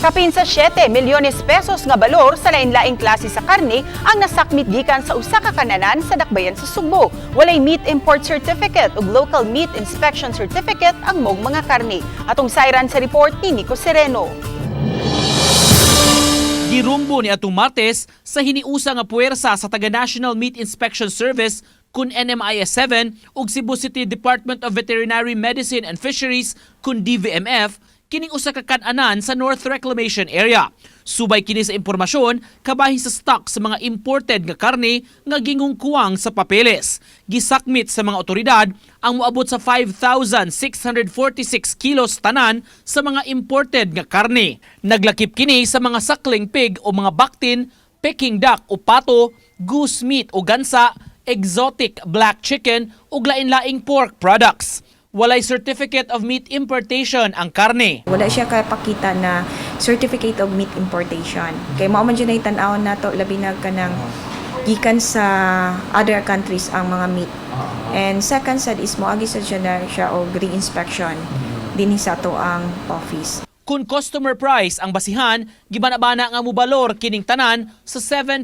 Kapin sa 7 milyones pesos nga balor sa lain-laing klase sa karne ang nasakmit gikan sa usa ka kananan sa Dakbayan sa Sugbo. Walay meat import certificate ug local meat inspection certificate ang maong mga karne. Atong sayran sa report ni Nico Sereno. Girumbo niadtong Martes sa hiniusa nga puwersa sa taga National Meat Inspection Service kun NMIS 7 ug Cebu City Department of Veterinary Medicine and Fisheries kun DVMF kining usa ka kan-anan sa North Reclamation Area. Subay kini sa impormasyon kabahin sa stock sa mga imported nga karne nga gingong kuwang sa papeles. Gisakmit sa mga otoridad ang moabot sa 5,646 kilos tanan sa mga imported nga karne. Naglakip kini sa mga suckling pig o mga baktin, Peking duck o pato, goose meat o gansa, exotic black chicken ug lain-laing pork products. Walay certificate of meat importation ang karne. Wala siya kapakita na certificate of meat importation. Kay mao man jud ay tan-awon nato, labi na kanang gikan sa other countries ang mga meat. And second sad is moagi sad siya na siya og re-inspection dinhi sa atoang office. Kung customer price ang basihan, gibanabana nga mubalor kining tanan sa 7.1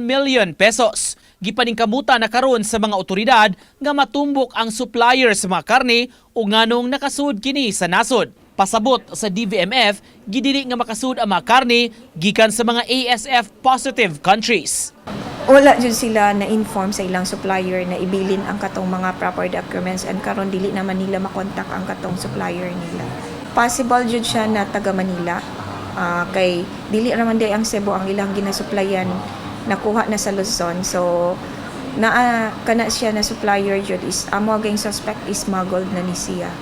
million pesos. Gipaningkamutan na karon sa mga otoridad nga matumbok ang supplier sa mga karne o nganong nakasud kini sa nasod. Pasabot sa DVMF, gidili nga makasud ang mga karne gikan sa mga ASF positive countries. Wala jud sila na-inform sa ilang supplier na ibilin ang katong mga proper documents, and karon dili naman nila makontak ang katong supplier nila. Possible jud siya na taga Manila. Kay dili raman diay ang Cebu ang ilang ginasuplayan, nakuha na sa Luzon. So naa kana siya na supplier jud is amo ang suspect is smuggled na ni siya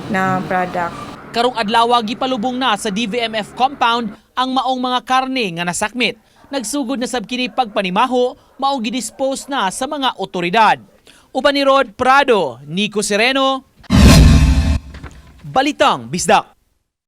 na product. Karong adlaw, gipalubong na sa DVMF compound ang maong mga karne nga nasakmit. Nagsugod na sab kini pagpanimaho, maong gidispose na sa mga otoridad. Uban ni Rod Prado, Nico Sereno, Balitang Bisdak.